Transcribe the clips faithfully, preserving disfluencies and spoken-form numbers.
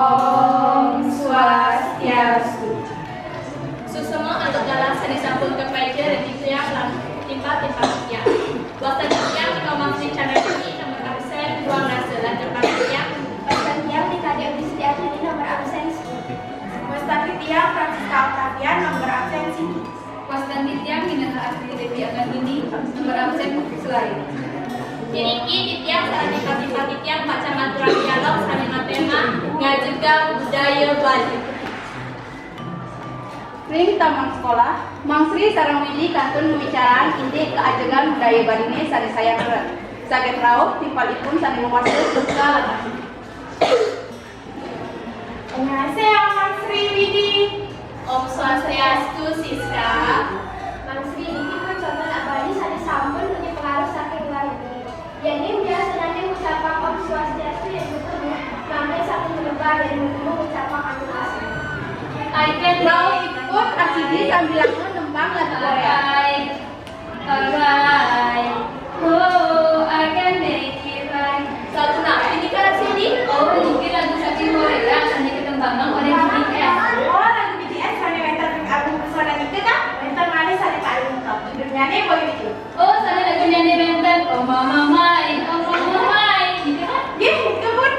Om Swastiastu. Suksma antuk galah sané sampun kapaicén ring titiang lan timpal-timpal titiang. Wastan titiang Ika Masri Chandrawati, nomor absén dua belas, lan timpal titiang. Wastan titiang Nika Dewi Setiati, nomor absén sepuluh. Wastan titiang Francisca Octavia, nomor absén siji. Wastan titiang Nika Astri Dewi Angandini, nomor absén selaé. Puniki titiang sareng timpal-timpal titiang pacang ngaturang dialog sané matéma ngajegang budaya Bali. Ring taman sekolah, Mang Sri sareng Widi kantun mawicaraan indik kaajegan budaya Baliné sané sayan meren. Saget rauh, timpalipun sané mawasta Siska lan Asih. Annyeonghaseyo, Mang Sri, Widi. Om Swastiastu, Siska. Mang Sri, niki pun conto anak Bali sané sampun punika pengaruh saking luar negeri. Yéning biasanané ngucapang Om Swastiastu yén ketemu, mangda sampun melebar yén ketemu ngucapang Annyeonghaseyo. Aiken rauhipun Asidi sambilanga nembang lagu Korea. Alright. Ho, I can make it right. Lagu napi nika, Asidi? Oh, niki lagu saking Korea sané katembangang olih B T S. Oh, lagu B T S sané wénten ring album Pesona nika, kan? Wénten malih sané paling top. Judulnyané Boy With You. Oh, sané lagunyané wénten Oh Mama My, Oh Mama My, gitu kan? Nggih, nika pun.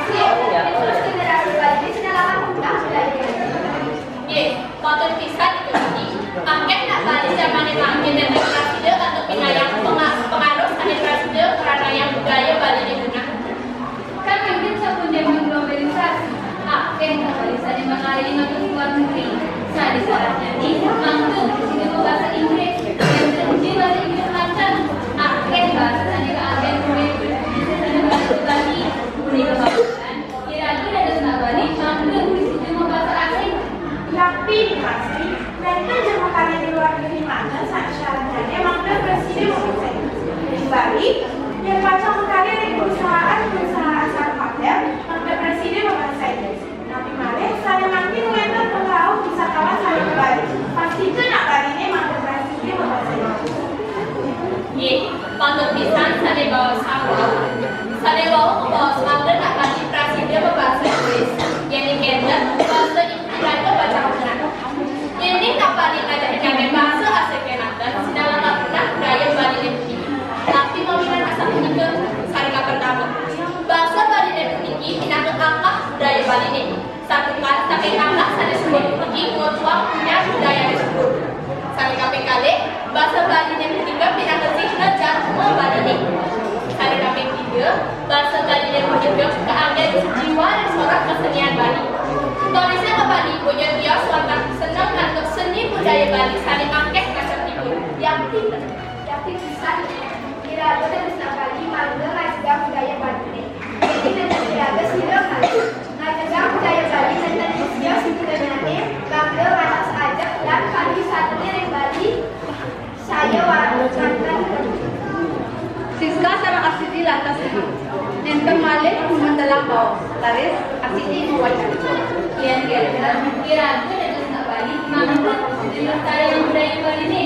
Maksud, terus generasi Bali ini sudah lama pun tak sudah ini. Nggih, patut pisan dipuniki. Akéh anak Bali jamané mangkin nénten prasida antuk pinayang penga-, pengaruh sané prasida ngranayang budaya Baliné punah. Kan mangkin sampun jaman globalisasi, akéh Bali sané mangalih matur luar negeri. Sané saratnyané mangda prasida mabasa Inggris, yén prasida basa Inggris lancar, akéh basa sané kaanggén sané basa Bali. Punika makawinan, iraga dados anak Bali mangda prasida mabasa asing. Napi nika, Sri? Nénten jero kali di luar negeri mangda sané saratnyané mangda prasida mabasa Inggris. Ring Bali, yén pacang makarya ring perusahaan-perusahaan sané mater, mangda prasida mabasa Inggris. Napi malih, sané mangkin wénten pangrauh wisatawan sané ka Bali. Pastika anak Baliné mangda prasida mabasa Inggris. Nggih, patut pisan sané baos wau. Sané wau mabaos mangda anak Bali prasida mabasa Inggris. Yéning kénten, basa ibu iraga pacang punah. Yéning anak Bali ngajak nyamé basa asing kémanten, sinalaka punah budaya Baliné puniki. Napi mawinan asapunika? Sané kapertama, basa Baliné puniki pinaka akah budaya Baliné. Santukan saking akah sané suba puniki ngutuhang punyan budayané subur. Sané kaping kalih, basa Baliné punika pinaka sihna jalma Baliné. Sané kaping tiga, basa Baliné punika kaanggén jiwa ring sorat kasenian Bali. Turisé ka Bali boya tios wantah seneng antuk seni budaya Bali sané akéh kaceptipun. Yakti, yakti pisan, iraga dados anak Bali mangda ngajegang budaya Baliné. Jadi, nénten iraga sira malih ngajegang budaya Bali nénten usia segitunyané, mangda ngantos ajeg lan pariwisatané ring Bali saya wa-, wantah. Siska sareng Asidi lantas nénten malih ngumentalang baos, raris Asidi mawacana. Yén kénten, iraga dados anak Bali mangda prasida nglestariang budaya Baliné.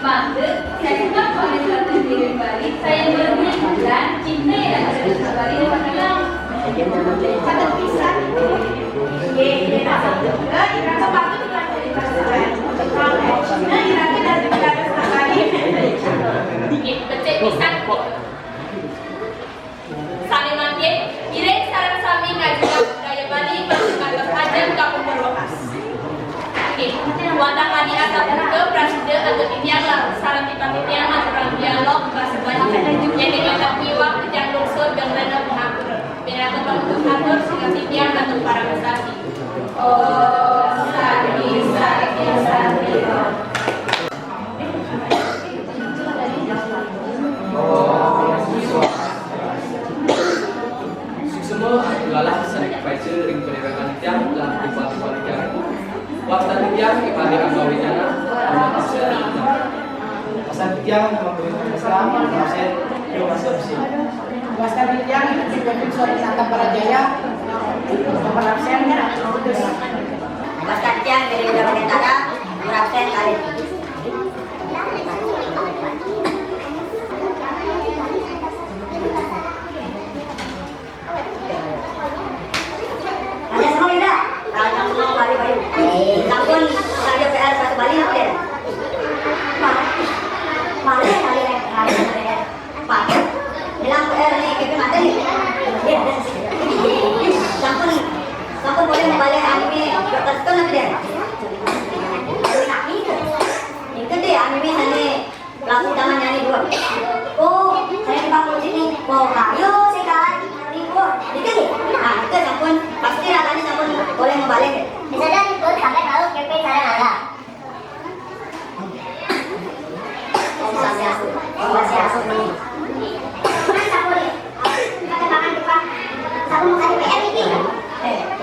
Mangda, sané mangkin olih Ratu Déwi Bali, saya berhubung dan cinta iraga dados anak Bali mangkin. Patut pisan. Nggih, nggih, patut. Iraga patut Nggih, becik pisan. Sané mangkin, ngiring sareng sami ngajegang budaya Bali, mangda kantos ajeng kapungkur wekas. Nggih, wantah kadi asapunika prasida antuk titiang lan sareng timpal titiang ngaturang dialog basa Bali. Yén wénten piwang titiang lungsur geng rena pangampura. Pinaka panutup atur, sineb titiang antuk parama santi. Om Santi, Santi, Santi, Om. Suksma antuk galah sané kapaica ring paderekan titiang lan timpal-timpal titiang. Wastan titiang Ipade Angga Winyana, nomor absen enam. Wastan titiang Mangkuri Putra Selamat, nomor absen dua belas. Wastan titiang Ibu Suwati Santa Parajaya, nomor absen. Wastan titiang Gede Uda Panetara, nomor absen kalih. Sampun, pasti rasanya sampun boleh membalik. Bisa jadi pun sampai tahu K P cara nala. Om Swastiastu. Om Swastiastu. Sampun, sampun, sampun, sampun, sampun, sampun, sampun, sampun, sampun,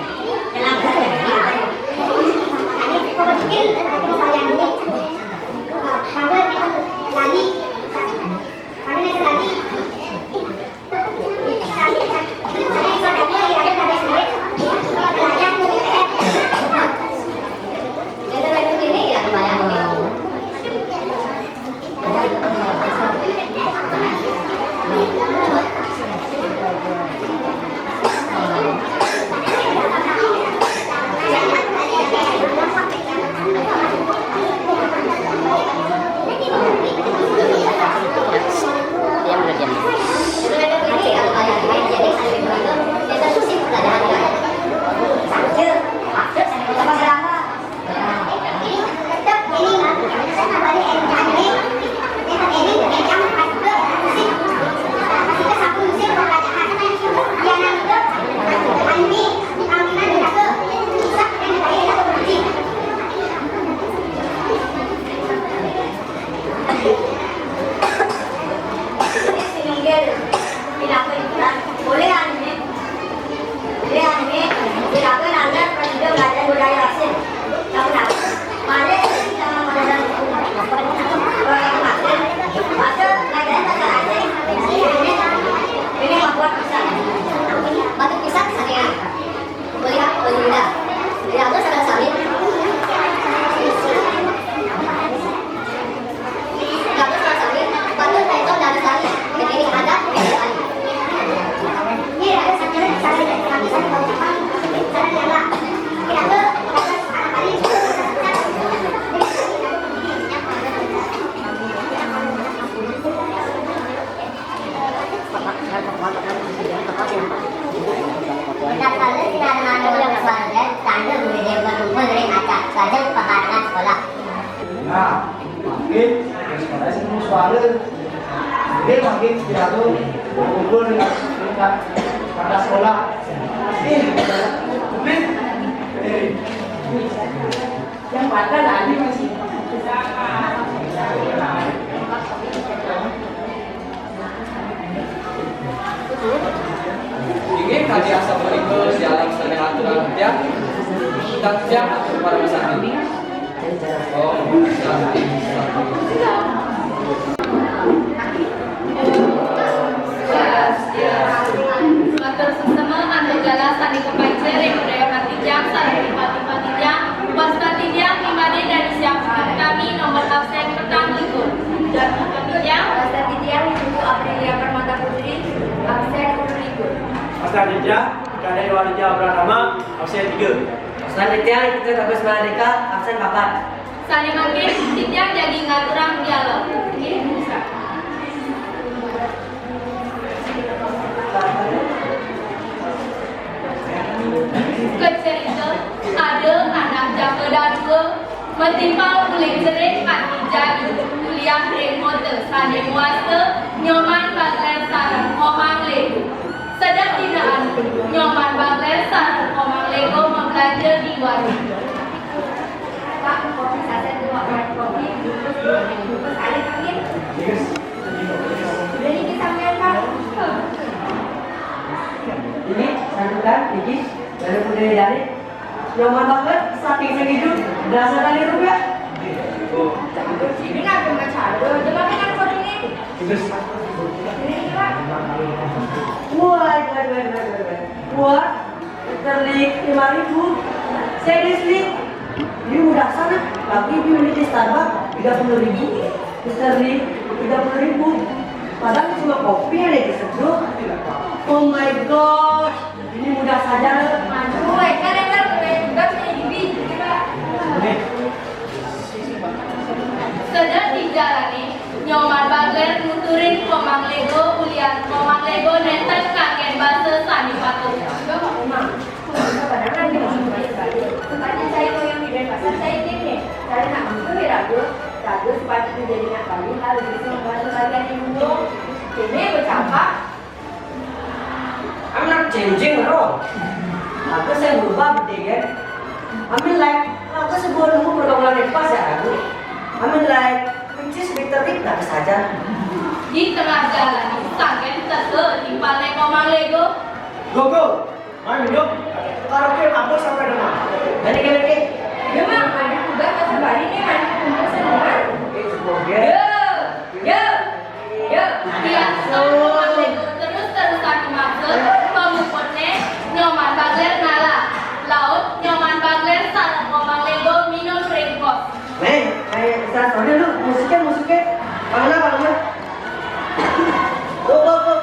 Batuk pisang saking melihat penyinda. Tidak ada sama sekali. Tatkala sinar manuk warga tanda budaya berkumpul ring acak lajeng pekarangan sekolah. Nah, mangkin sekolah sing suara. Mangkin, mangkin pidato kumpul dengan kakak sekolah. Ih, mungkin, eh, yang pada tadi masih. Inggih, kadi asapunika sialang sané aturang titiang. Titiang atur parama santi. Om Santi, Santi. Matur suksema antuk galah sané kapaica ring budaya pati titiang sareng pati-pati titiang. Wastan titiang Ni Madé dari siap kami nomor absen petang likur. Daftar titiang. Wastan titiang Ibu Aprilia Permata Putri, absen puluh likur. Wastan titiang Kadai Warja Pratama, absen tiga. Wastan titiang Ibu Agus Mardika, absen papat. Sané mangkin titiang jagi ngaturang dialog. Inggih, bisa. Kacerita, ada anak jaka dadua, matimpal uling cerik ati jadu, kuliah ring kota sané muasta, Nyoman Bagler sareng Komang Lego. Sedek dina anu, Nyoman Bagler sareng Komang Lego mablanja di warung. Pak, kopi saset dua, kopi, bungkus, bungkus air, amin. Udah niki sampean, Pak. Ini santukan, niki, dari budaya dari. Nyoman banget, saking segitu, berasa kali rupiah. Ini nggak cuma cabe, cuma kan kode ini. Ini, Pak. Wah, wah, wah, wah, wah, wah. Wah, liter lik lima ribu. Serius, Lik? Ini udah sana, tapi ini di Starbucks tiga puluh ribu. Liter lik tiga puluh ribu. Padahal cuma kopi yang diseduh. Oh my gosh, ini mudah saja. Aduh, Eka, Eka, Eka, Eka, Eka, Eka. Sedek di jalané, Nyoman Bagler nuturin Komang Lego, ulian Komang Lego nénten nganggén basa sané patut. Enggak, Pak Komang. Komang, Bapak, jangan gitu. Tempatnya saya tuh yang di Denpasar, saya ini nih. Saya nak ambil ya, Ragu. Ragu sepatu itu jadi nak balik, harus bisa membantu bagian ibu. Ini bercampak. I'm not changing, bro. Aku saya berubah deh kan. I mean like, aku sebuah nunggu pergaulan yang pas ya aku. I mean like, which is literally tak saja. Di tengah jalan, sangken teke timpal naik komang lego. Go, go. Mari, yuk. Karaoke mabuk sampai dengan. Balik, balik, balik. Iya, Mang. Ada tugas ke Bali nih, Mang. Kumpul semua. Oke, cukup, ya. Yo, yo, yo. Biasa komang lego terus-terusan dimaksud, pemuputnya Nyoman Bagler ngalah. Laut Nyoman Bagler sareng komang lego minum ring kos. Nih, kayak bisa soalnya lu musiknya, musiknya. Bang, bang, bang. Tuh, tuh, tuh.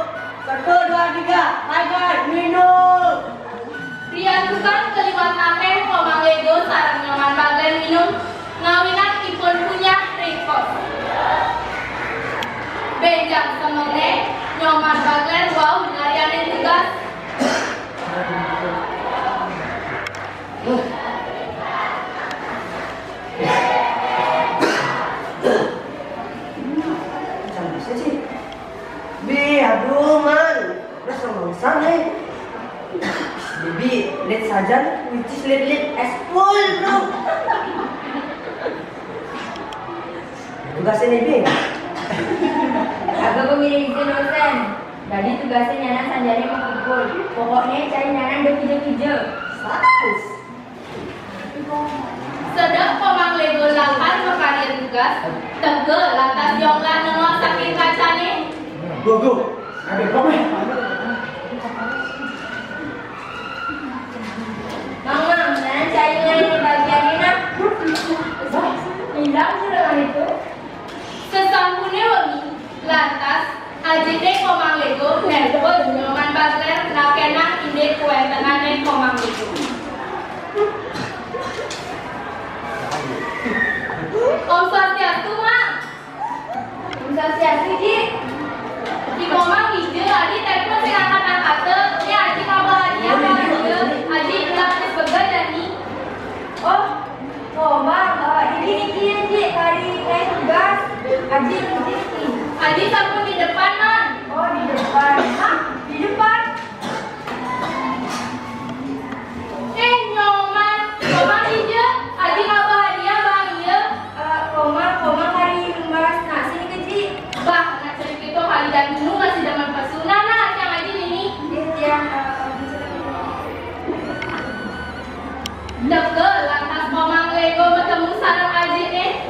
Satu, dua, tiga. Bye, bye. Minum. Riantukan kaliwat ampéh komang lego sareng Nyoman Bagler minum, ngawinang ipun punyah ring kos. Bénjang semengné, Nyoman Bagler wau ngaryanin tugas. Bi, aduh, Man. Udah sama sana, eh. Bibi, lihat saja, which is lihat-lihat es pul, bro. Tugasnya nih, Bi. Aku pemilih izin dosen. Jadi tugasnya nyana sanjane mengkumpul. Pokoknya cari nyana berkija-kija. Bagus. Sedek komang lego lakar makarya tugas, teka lantas Yonglan nengok saking kacané. Go, go. Ada apa? Mang, Mang, nah, cai ngai bagian ini, nah. Hilang sudah itu. Sesampuné wengi, lantas, ajine komang lego nelpon Nyoman Bagler nakenang indik kuwentenané komang lego. Om Swastiastu, Mang. Om Swastiastu, Ji. Di komang ija, adi telepon sing angkat-angkat, ya, aji kabar aji apa aja, aji bilang terus begal jani. Oh, Komang, bapak ini kieu, Ji, kari naik tugas. Aji, Ji. Aji sampun di depan, Man. Oh, di depan. Hah? Di depan? Eh, Nyoman. Komang ija. Aji kabar hadiah, Bang, iya. Eh, Komang, Komang kari numbas nasi nih, Ji. Bah, anak cerita itu kali dan dulu masih zaman pesunan, nah, yang aji ini. Iya, iya, eh, Teka, lantas komang lego ketemu sareng ajine.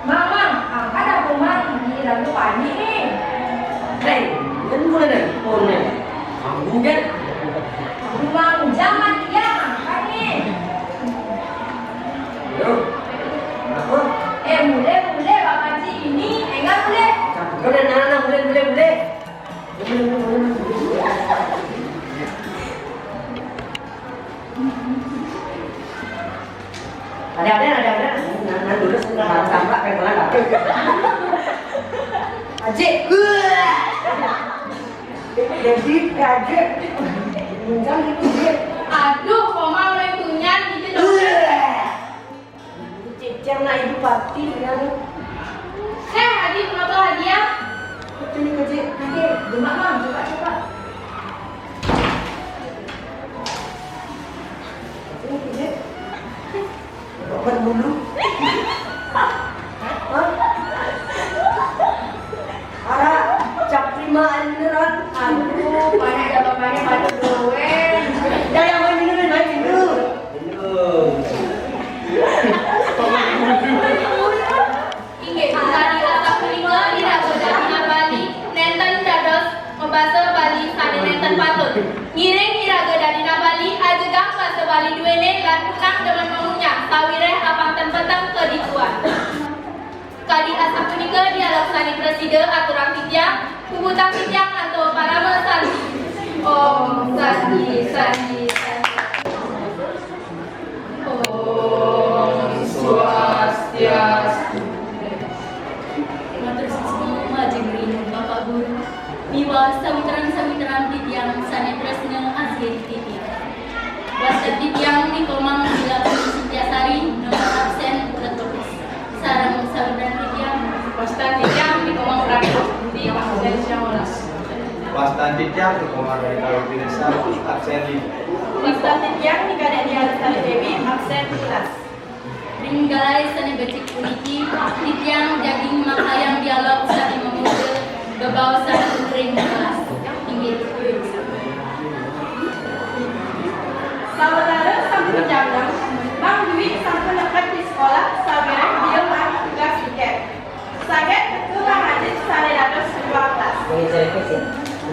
Mang, Mang, angkat aku, Mang, di lagu pagi nih. Hei, kan mulai dari phone-nya. Kamu kan? Aduh, Mang, jangan dia angkat nih. Yo. Apa? Eh, mulai, mulai, Bang Haji ini, enggak mulai. Kamu kan anak-anak, mulai, mulai, mulai. Ada, ada, ada, ada. Nah, nah, dulu sebentar, tampak kayak bola, tampak. Ajik. Jadi, ajik. Jangan itu, dia. Aduh, koma oleh tunyan gitu dong. Cicing na ibu pati, ya. Eh, Adi, kenapa hadiah? Itu nih, Kak, Cik. Nanti, demak, Bang. Coba, coba. Itu nih, Kak, Cik. Obat bulu. Hah? Ara, cap lima beneran. Aduh, banyak dapat banyak batu gue. Dah, yang main minum, main minum. Inggih, kadi asapunika iraga Dadina Bali nénten dados mabasa Bali sané nénten patut. Ngiring iraga Dadina Bali ajegang basa Bali duéné lan punang demen mamunyah sawiréh apanten peteng kadituan. Kadi asapunika dialog sané prasida aturang titiang, puputang titiang antuk parama santi. Om santi, santi, santi. Om Swastiastu. Matur suksma majeng ring Bapak Guru miwah sawitran-sawitran titiang sané tresna asihin titiang. Wastan titiang Ni Komang Wilagung Sintiasari nomor absén uget welas. Sareng sawitran titiang. Wastan titiang Ni Komang Prabu Budi nomor absén sangalas. Wastan titiang Eko Margarita Lubinesa, absen lima. Wastan titiang Ni Kadek Dian Sari Dewi, absen sebelas. Ring galai sane becik puniki, titiang jagi makayang dialog sane mamuda, bebaosan ring kelas. Inggih. Sawatara sampun jam enam, Mang Dwi sampun neked di sekolah, sawiréh dia maang tugas tiket. Saget teka Mang Ajit sane dados ketua kelas.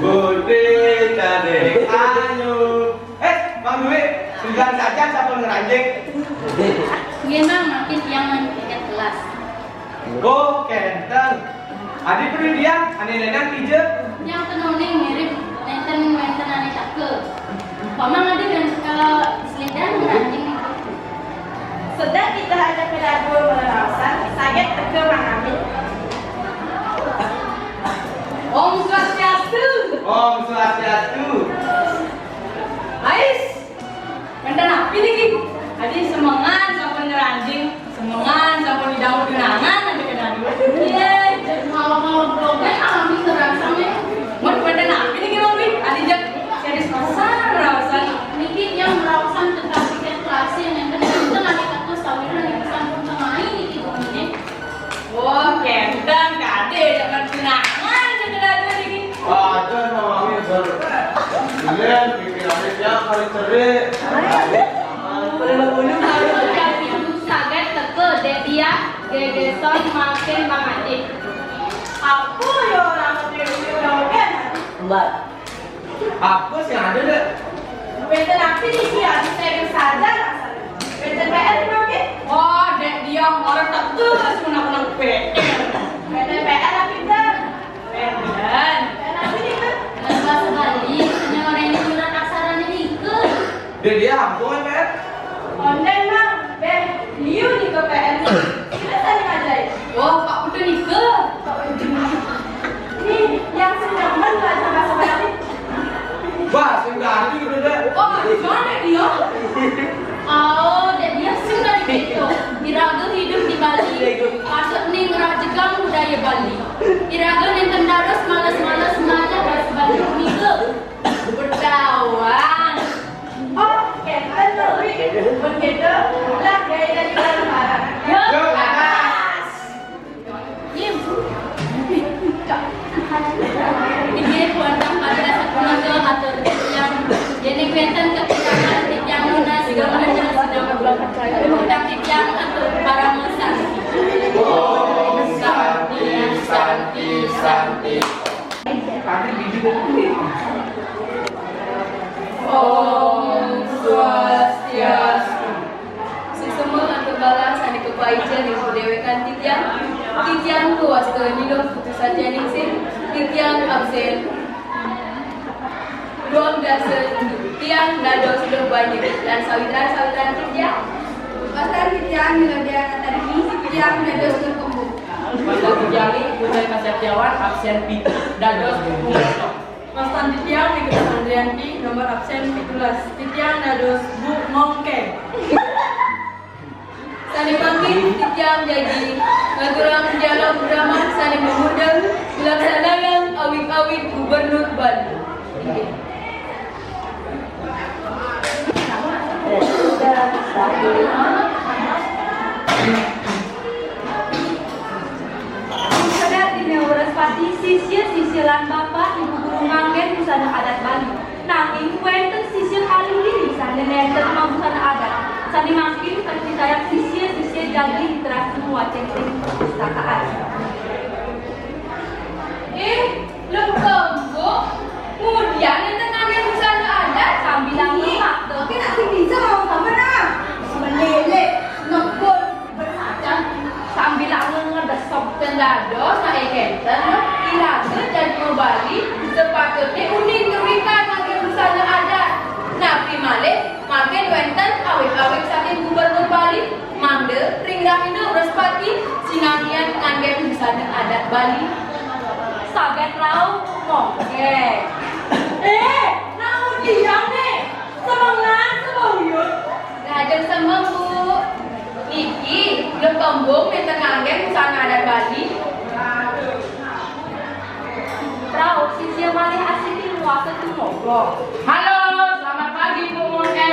Budi Kadek Ayu. Eh, Mang Dwi, sugihan sajan sampun ngranjing. Nggih, Mang, mangkin tiang main tiket kelas. Oh, kenten. Adi peri dia, ane lenang kija. Yang tenoning mirip nenten wenten ane teka. Pamang adi yang, eh, selidan ngranjing. Sedek kita aja kedadua meraosan, saget teka Mang Amin. Om Swastiastu. Om Swastiastu. Ais, wenten napi niki? Adi semengan sampun ngranjing, semengan sampun nyidang tunangan aja kedadua. Iya, malam-malam blognya kami ngerangsang ya. Mun wenten napi niki, Mang Dwi? Adi jak serius pisan raosan. Niki yang meraosan tentang tiket kelas yang enten enten adi teka sawiréh niki sampun tengah niki gumine. Wah, kenten kade zaman tunangan sekedar niki. Aja mami ber. Iya, pikirannya dia kali cerik. Saget teka Dek Diah, Gegeson, Malkin, Mang Ajit. Apa ya orang itu orang kan? Mbak. Apa sih ada, Dek? Wénten napi niki, adi serius saja rasanya. Wénten P R mangke? Wah, Dek Diah, orang tak tuh semenang-menang P R. Wénten P R napi, Dek? Wénten. Wénten napi niki? Bahasa Bali, hanya orang yang murah kasarane niki. Dek Diah, ampun, P R. Konten, Mang. Béh, liu nika P R. Sila saling ajaib. Oh, Pak Putu nika. Pak Putu. Nih, yang senyaman belajar bahasa Bali. Wah, sudah ada juga, Dek. Oh, gimana dia? Oh, Dek Diah sudah gitu. Iraga hidup di Bali, patut ning rajegang budaya Bali. Iraga nenten dados males-males maca bahasa Bali nika. Bedawang. Oh, kenten to, Wi. Mun gitu, ulah gaya dari bareng-bareng. Yuk, atas. Yim. Inggih, wantah pada sapunika atur titiang. Yén wénten kakirangan titiang nunas geng sinambi. Titiang atur parama santi. Om Santi, Santi, Santi. Om Swastiastu. Suksma antuk galah sané kapaica ring padéwékan titiang. Titiang kawasta Ni Luh Putu Satyaningsih, titiang absén duang dasa, titiang dados Luh Banyu, lan sawitran-sawitran titiang. Wastan titiang Ni Luh Dianatarini, titiang dados Luh Kembung. Wastan titiang Ni Putra Kasatiawan, absén pitu, dados Luh Kembung. Wastan titiang Ni Krisna Andrianti, nomor absén pitulas. Titiang dados Bu Mongke. Sané mangkin titiang jagi ngaturang dialog drama sané mamurda nglaksanayang awig-awig Gubernur Bali. Inggih. Sedek dina Wrespati, sisia-sisia lan bapak ibu guru nganggén busana adat Bali. Nanging wénten sisia kalih dini sané nénten mabusana adat. Sané mangkin kacaritayang sisia-sisia jagi literasi muacén ring perpustakaan. Éh, Luh Kembung, ngudian nénten nganggén busana adat? Sambilang makta. Oké, nak sing bisa mau sama nah. Menilik, nekun, bersajan. Sambilang ngedesok. Ten dados, nak ékénten, iraga jadma Bali, sepatutné uning kawikan nganggé busana adat. Napi malih, mangkin wénten awig-awig saking Gubernur Bali, mangda ring rahina Wrespati, sinamian nganggén busana adat Bali. Saget rauh, mongké. Éh, nak ngudian né? Semengan, sebuyut. Lajeng semeng, Bu. Niki, Luh Kembung nénten nganggén busana adat Bali. Rauh, sisia malih asiki Halo, selamat pagi, Bu Muke.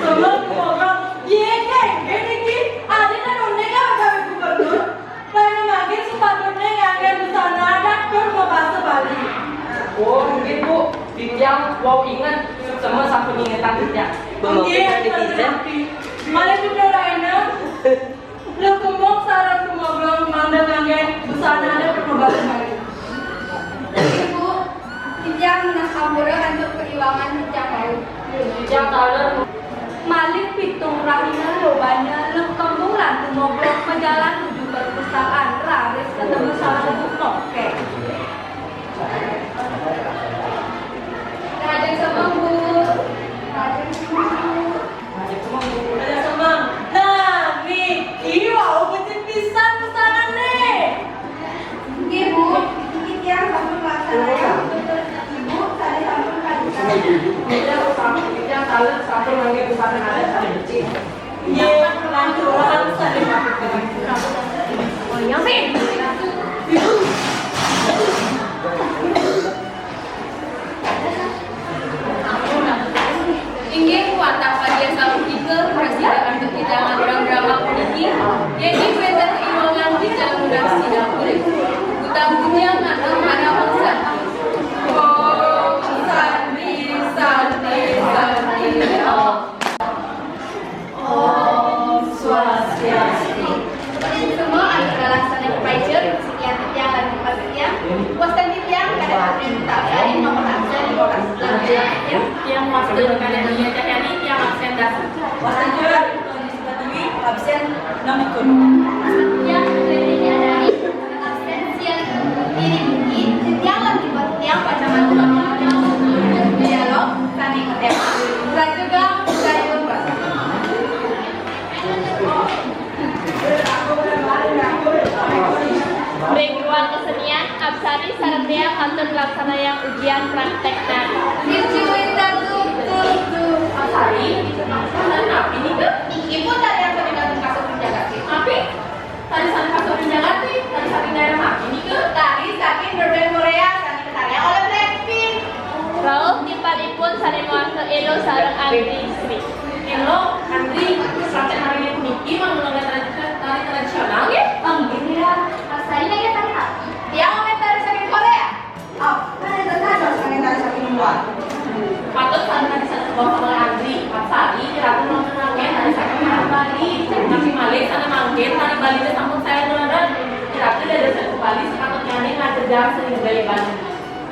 Selamat pagi. Yé, kéngkén niki. Adi kan oné gawe-gawe gubernur. Lain mangkin sepatuné nganggé busana adat tur mabasa Bali. Oh, nggih, Bu. Titiang wau inget, suksma sampun ngingetang titiang. Nggih, niki, Pak Bupati. Malih pituduh lainnya. Lho kembung sareng tumoglong mangda nganggén busana adat tur mabasa Bali. Ibu, titiang nunas ampura antuk kaiwangan titiang wau. Titiang taler. Malih pitung rahina lobana Luk Kembung lan tumoglong majalan nuju perpustakaan, raris ketemu sareng Bu Noké. Rahajeng semeng, Bu. Rahajeng semeng, Bu. Rahajeng semeng, Bu. Rahajeng semeng. Nah, niki wau becik pisan busanané. Nggih, Bu. Niki tiang sampun nglaksanayang tutur Ibu sané sampun kadutan. Tiang sampun, tiang sampun nganggé busana adat sané becik. Nggih, lanturang sané. Oh, iya, Pin. Inggih, wantah padiastungkara prasida antuk hidangan drama puniki, yéning wénten iwangan titiang nunas sinampuning. Bujang bujang ngatih para mangsa. Om Santi, Santi, Santi, Om. Om Swastiastu. Semua adalah salah satu pelajar, sekian tiang dan empat tiang. Wastan tiang kada absen, tak ada nomor absen, nomor absen. Tiang wastan kada Nia Cahyani, tiang absen dasar. Wastan tiang Tony Sukatiwi, absen enam ikut. Wastan tiang Freddy Diadari, absen siang ikut. Diri bumi, tiang lagi buat tiang pada mata dialog, saning ngetes. Raja Gang, Raja Gang. Ring ruang kesenian, Absari sareng Dea kantun nglaksanayang ujian praktek nari. Ibu, Ibu, Ibu. Absari, tari napi nika? Ibu, tari sané kantun kasub ring jagaté. Napi? Tari sané kasub ring jagaté, tari saking daerah napi nika? Tari saking girl band Korea, sané ketariang olih Blackpink. Rauh timpalipun sané mawarsa Elo sareng Andri Sri. Elo, Andri, praktek nari puniki mangda nganggé tari, tari tradisional nggih? Inggih, Nia. Absari nganggé tari napi? Tiang nganggé tari saking Korea. Ah, kan énten dados nganggé tari saking luar. Patut sané tadi satu bangsa Andri, Absari, Ira mangda nganggé tari saking Bali. Napi malih sané mangkin tari Baliné sampun saé ngrereh. Ira dados satu Bali sepatutnyané ngajejang seni budaya Bali.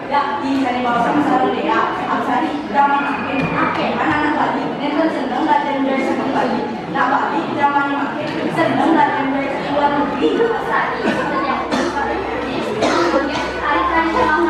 Dak, di sané maosang sareng Dea, Absari, jaman mangkin, akéh anak-anak Bali, nénten seneng lajang budaya saking Bali. Nah, Bali, jaman mangkin, seneng lajang budaya saking luar negeri. Absari, tari tradisional